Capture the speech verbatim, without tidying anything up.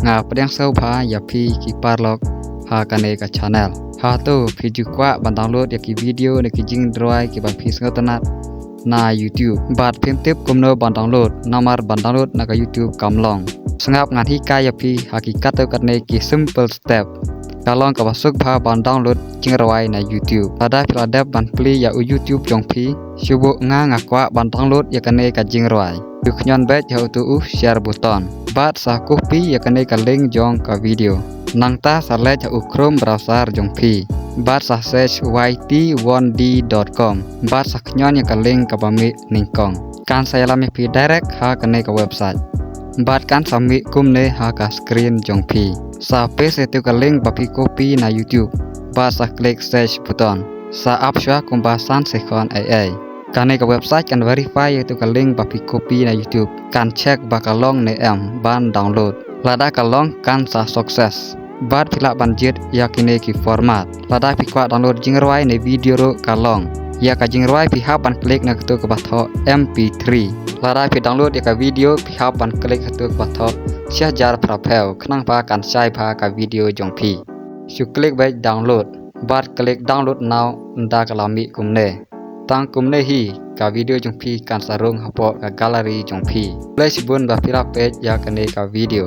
Nga pdiang sngewbha ïa phi ki paralok ha kane ka channel. Hato phi ju kwah ban download ïa ki video ne ki jingrwai kiba phi sngewtynnat na YouTube? Bad phim tip kumno ban download, namar ban download na ka YouTube kam long. Sngap, ngan hikai ïa phi ha ki katto katne ki simple step. Ka long kaba suk bha ban download jingrwai na YouTube. Lada phi la dep ban plie ïa u YouTube jong phi, shu buh nga nga kwah ban download ïa kane ka jingrwai. Ju khñiot beit ha utu u share button. Bad sa copy ïa kane ka link jong ka video. Nangta sa leit ha u Chrome browser jong phi. Bad sa search Y T one D dot com. Bad sa khñiot ïa ka link kaba mih nyngkong. Kan sa ïalam ïa phi direct ha kane ka website. Bad kan sa mih kumne ha ka screen jong phi. Sa paste ïa tu ka link ba phi copy na YouTube. Bad sa click search button. Sa ap shuwa kumba san second ei ei. Kane ka website kan verify ïa tu ka link ba phi copy na YouTube. Kan check ba ka long ne em ban download. Lada ka long, kan sa success. Bad phi lah ban jied ïa kine ki format. Lada phi kwah download jingrwai ne video ruh ka long. Ïa ka jingrwai phi hap ban click na katu kaba thoh M P three. Lada phi download ïa ka video phi hap ban click katu kaba thoh shi hajar phra phew, khnang ba kan shai bha ka video jong phi. Shu click beit download. Bad click download now, ynda ka la mih kumne. Tang kumne hi, ka video jong phi kan sa rung hapoh ka gallery jong phi. Khublei shibun ba phi la peit ïa kane ka video.